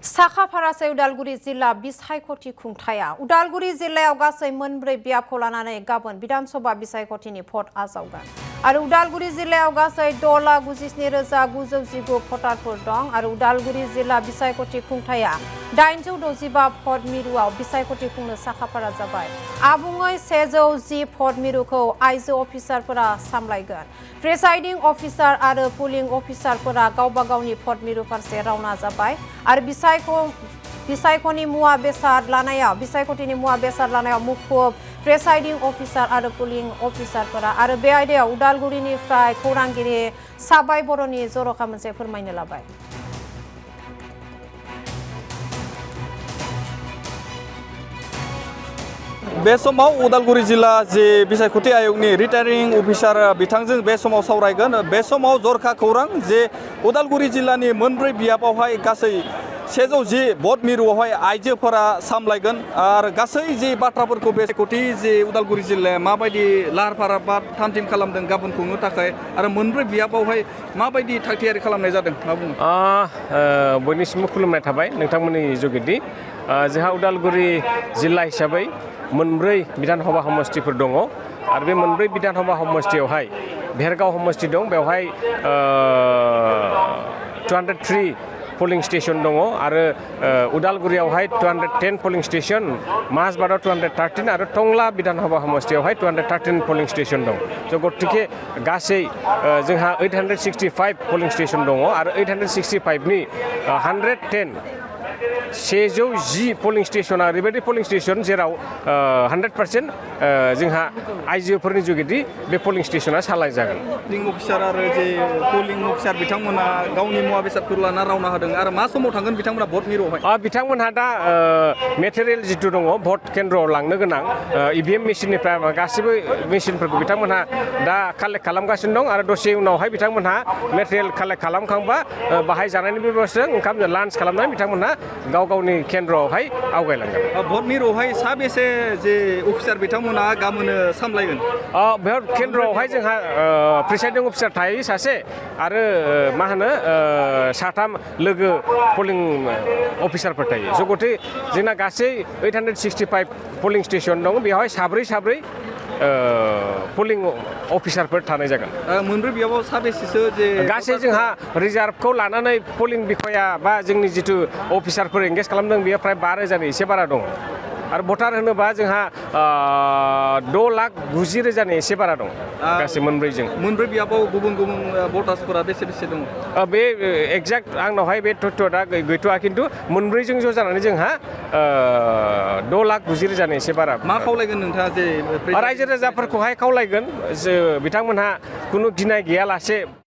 साखाफारासै उदालगुरि जिल्ला बिसायख'थि खुंथाया उदालगुरि जिल्लायाव गासै मोनब्रै बियाबखौ लानानै गाबोन विधानसभा बिसायख'थिनि भट आजावगोन आरो उदालगुरि जिल्लायाव गासै 6,97,919 भटारफोर दं आरो उदालगुरि जिल्ला बिसायख'थि खुंथाया 865 भट मिरुआव बिसायख'थि खुंनो साखाफारा जाबाय। आबुङै 110 भट मिरुखौ आइजो अफिसारफोरा सामलायगोन। प्रिसाइडिं अफिसार आरो पुलिं अफिसारफोरा गावबा गावनि भट मिरु फारसे रावना जाबाय आरो बिसायख'थिनि मुवा बेसाद लानायाव मुखुब प्रिसाइडिं अफिसार आरो पुलिं अफिसारफोरा आरो बे आयदायाव उदालगुरिनिफ्राय खौरांगिरि साबाय बर'नि जर'खा मोनसे फोरमायनो लाबाय। बे समाव उदालगुरि जिल्ला जे बिसायख'थि आयगनि रिटायरिं अफिसार बिथांजों बे समाव सावरायगोन। बे समाव जरखा खौरां जे उदालगुरि जिल्लानि मोनब्रै बियाबावहाय गासै 110 भट मिरुआवहाय आइजोफोरा सामलायगोन आरो गासै जे बाथ्राफोरखौ बिसायख'थि जे उदालगुरि जिल्लाया माबायदि लाहार फाहार बा थामथिम खालामदों गाबोन खुंनो थाखाय आरो मोनब्रै बियाबावहाय माबायदि थागथियारि खालामनाय जादों मा बुङो? बयनिसिमबो खुलुमनाय थाबाय नोंथांमोननि जुगिदि जोंहा उदालगुरि जिल्ला हिसाबै मोनब्रै विधानसभा समष्टिफोर दङ आरो बे मोनब्रै विधानसभा समष्टियावहाय भेरगाव समष्टि दं, बेवहाय 203 पोलिं स्टेशन दङ आरो उदालगुरियावहाय 210 पोलिं स्टेशन, माजबादाव 213 आरो टंला विधानसभा समष्टियावहाय 213 पोलिं स्टेशन दं। स' गतिके गासै जोंहा 865 पोलिं स्टेशन दङ आरो 865नि 110 पोलिं स्टेशना ओरैबायदि पोलिं स्टेशन जेराव 100% जोंहा आइजोफोरनि जुगिदि बे पोलिं स्टेशना सालायजागोन। पोलिं अफिसार आरो जे पोलिं अफिसार बिथांमोना गावनि मुवा बेसादफोर लाना रावना होदों आरो मा समाव थांगोन बिथांमोना भट मिरुआवहाय? बिथांमोनहा दा मेटेरियेल जिथु दङ भट केन्द्रआव लांनो गोनां इभिएम मेसिननिफ्राय गासिबो मेसिनफोरखौ बिथांमोनहा दा कालेक्ट खालामगासिनो दं आरो दसे उनावहाय बिथांमोनहा मेटेरियेल कालेक्ट खालामखांबा बाहाय जानायनि बेबस्था ओंखाम लान्च खालामनानै बिथांमोनहा गाव गावनि केन्द्रआवहाय आवगायलांगोन। भट मिरुआवहाय साबेसे जे अफिसार बिथांमोना गामोनो सामलायगोन? बेयाव केन्द्रआवहाय जोंहा प्रिसाइडिं अफिसार थायो सासे आरो मा होनो साथाम लोगो पोलिं अफिसारफोर थायो। स' गथे जोंना गासै 865 पोलिं स्टेशन दं, बेवहाय साब्रै पोलिं अफिसारफोर थानाय जागोन। मोनब्रै बियाबाव साबेसेसो जे गासै जोंहा रिजार्भखौ लानानै पोलिं बिखया बा जोंनि जिथु अफिसारफोर एंगेज खालामदों बेयो फ्राय 5,000नि एसे बारा दं आरो भटार होनोबा जोंहा 6,90,000नि एसे बारा दं गासै मोनब्रै बियाबाव गुबुन भटार्सफोरा बेसे दङ? बे एक्जेक्ट आंनावहाय बे तथ्यआ दा गैथ'आ, खिन्थु मोनब्रैजों ज' जानानै जोंहा 6,90,000नि एसे बारा। मा खावलायगोन नोंथाङा जे रायजो राजाफोरखौहाय खावलायगोन जे बिथांमोनहा खुनु गिनाय गैयालासे